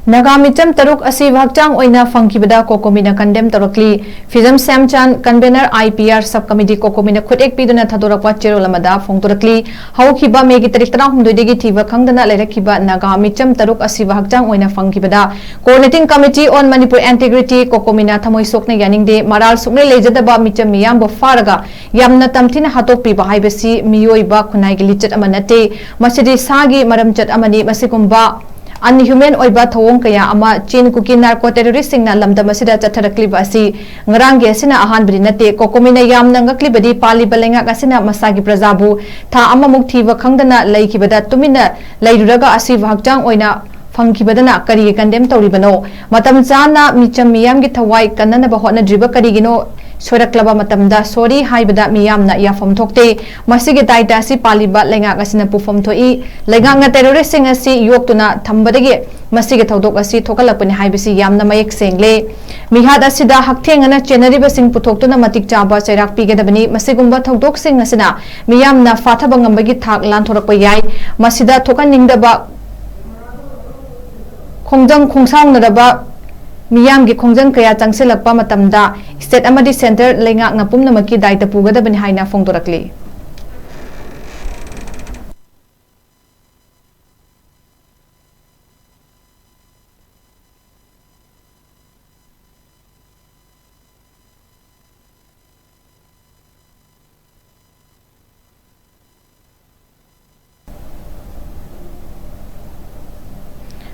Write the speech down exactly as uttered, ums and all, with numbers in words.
ꯅꯥꯒꯥ ꯃꯤꯆꯝ ꯇꯔꯨꯛ ꯑꯁꯤꯕ ꯍꯛꯆꯥꯡ ꯑꯣꯏꯅ ꯐꯪꯈꯤꯕꯗ ꯀꯣꯀꯣꯃꯤꯅ ꯀꯟꯗꯦꯝ ꯇꯧꯔꯛꯂꯤ꯫ Phijam Shyamchan, convenor, I P R sub committee ꯀꯣꯀꯣꯃꯤꯅ ꯈꯨꯠꯌꯦꯛ ꯄꯤꯗꯨꯅ ꯊꯥꯗꯣꯔꯛꯄ ꯆꯦꯔꯣꯜ ꯑꯃꯗ ꯐꯣꯡꯗꯣꯔꯛꯂꯤ꯫ ꯍꯧꯈꯤꯕ ꯃꯦꯒꯤ ꯇꯥꯔꯤꯛ ꯇꯔꯥꯍꯨꯝꯗꯣꯏꯗꯒꯤ ꯊꯤꯕ ꯈꯪꯗꯅ ꯂꯩꯔꯛꯈꯤꯕ ꯅꯥꯒꯥ ꯃꯤꯆꯝ ꯇꯔꯨꯛ ꯑꯁꯤꯕ ꯍꯛꯆꯥꯡ ꯑꯣꯏꯅ ꯐꯪꯈꯤꯕꯗ Coordinating Committee on Manipur Integrity, ꯀꯣꯀꯣꯃꯤꯅ ꯊꯃꯣꯏ ꯁꯣꯛꯅ ꯌꯥꯅꯤꯡꯗꯦ, ꯃꯔꯥꯜ ꯁꯨꯡꯂꯩ ꯂꯩꯖꯗꯕ ꯃꯤꯆꯝ ꯃꯤꯌꯥꯝꯕꯨ ꯐꯥꯔꯒ ꯌꯥꯝꯅ ꯇꯝꯊꯤꯅ ꯍꯥꯠꯇꯣꯛꯄꯤꯕ ꯍꯥꯏꯕꯁꯤ ꯃꯤꯑꯣꯏꯕ ꯈꯨꯟꯅꯥꯏꯒꯤ ꯂꯤꯆꯠ ꯑꯃ ꯅꯠꯇꯦ꯫ ꯃꯁꯤꯗꯤ ꯁꯥꯒꯤ ꯃꯔꯝꯆꯠ ꯑꯃꯅꯤ꯫ ꯃꯁꯤꯒꯨꯝꯕ unhuman ꯑꯣꯏꯕ ꯊꯧꯑꯣꯡ ꯀꯌꯥ ꯑꯃ ꯆꯤꯟ ꯀꯨꯀꯤ narco terrorist ꯁꯤꯡꯅ ꯂꯝꯗꯝ ꯑꯁꯤꯗ ꯆꯠꯊꯔꯛꯂꯤꯕ ꯑꯁꯤ ꯉꯔꯥꯡꯒꯤ ꯑꯁꯤꯅ ꯑꯍꯥꯟꯕꯗꯤ ꯅꯠꯇꯦ꯫ ꯀꯣꯀꯣꯃꯤꯅ ꯌꯥꯝꯅ ꯉꯛꯂꯤꯕꯗꯤ ꯄꯥꯜꯂꯤꯕ ꯂꯩꯉꯥꯛ ꯑꯁꯤꯅ ꯃꯁꯥꯒꯤ ꯄ꯭ꯔꯖꯥꯕꯨ ꯊꯥ ꯑꯃꯃꯨꯛ ꯊꯤꯕ ꯈꯪꯗꯅ ꯂꯩꯈꯤꯕꯗ ꯇꯨꯃꯤꯟꯅ ꯂꯩꯔꯨꯔꯒ ꯑꯁꯤꯕ ꯍꯛꯆꯥꯡ ꯑꯣꯏꯅ ꯐꯪꯈꯤꯕꯗꯅ ꯀꯔꯤꯒꯤ ꯀꯟꯗꯦꯝ ꯇꯧꯔꯤꯕꯅꯣ? ꯃꯇꯝ ꯆꯥꯅ ꯃꯤꯆꯝ ꯃꯤꯌꯥꯝꯒꯤ ꯊꯋꯥꯏ ꯀꯟꯅꯅꯕ ꯍꯣꯠꯅꯗ꯭ꯔꯤꯕ ꯀꯔꯤꯒꯤꯅꯣ? ꯁꯣꯏꯔꯛꯂꯕ ꯃꯇꯝꯗ sorry ꯍꯥꯏꯕꯗ ꯃꯤꯌꯥꯝꯅ ꯌꯥꯐꯝ ꯊꯣꯛꯇꯦ꯫ ꯃꯁꯤꯒꯤ ꯗꯥꯏꯇ ꯑꯁꯤ ꯄꯥꯜꯂꯤꯕ ꯂꯩꯉꯥꯛ ꯑꯁꯤꯅ ꯄꯨꯐꯝ ꯊꯣꯛꯏ꯫ ꯂꯩꯉꯥꯛꯅ terrorist ꯁꯤꯡ ꯑꯁꯤ ꯌꯣꯛꯇꯨꯅ ꯊꯝꯕꯗꯒꯤ ꯃꯁꯤꯒꯤ ꯊꯧꯗꯣꯛ ꯑꯁꯤ ꯊꯣꯛꯍꯜꯂꯛꯄꯅꯤ ꯍꯥꯏꯕꯁꯤ ꯌꯥꯝꯅ ꯃꯌꯦꯛ ꯁꯦꯡꯂꯦ꯫ ꯃꯤꯍꯥꯠ ꯑꯁꯤꯗ ꯍꯛꯊꯦꯡꯅꯅ ꯆꯦꯟꯅꯔꯤꯕꯁꯤꯡ ꯄꯨꯊꯣꯛꯇꯨꯅ ꯃꯇꯤꯛ ꯆꯥꯕ ꯆꯩꯔꯥꯛ ꯄꯤꯒꯗꯕꯅꯤ꯫ ꯃꯁꯤꯒꯨꯝꯕ ꯊꯧꯗꯣꯛꯁꯤꯡ ꯑꯁꯤꯅ ꯃꯤꯌꯥꯝꯅ ꯐꯥꯊꯕ ꯉꯝꯕꯒꯤ ꯊꯥꯛ ꯂꯥꯟꯊꯣꯔꯛꯄ ꯌꯥꯏ꯫ ꯃꯁꯤꯗ ꯊꯣꯛꯍꯟꯅꯤꯡꯗꯕ ꯈꯣꯡꯖꯪ ꯈꯣꯡꯁꯥꯎꯅꯔꯕ ꯃꯤꯌꯥꯝꯒꯤ ꯈꯣꯡꯖꯪ ꯀꯌꯥ ꯆꯪꯁꯤꯜꯂꯛꯄ ꯃꯇꯝꯗ state ꯑꯃꯗꯤ centre ꯂꯩꯉꯥꯛꯅ ꯄꯨꯝꯅꯃꯛꯀꯤ ꯗꯥꯏꯇ ꯄꯨꯒꯗꯕꯅꯤ ꯍꯥꯏꯅ ꯐꯣꯡꯗꯣꯔꯛꯂꯤ꯫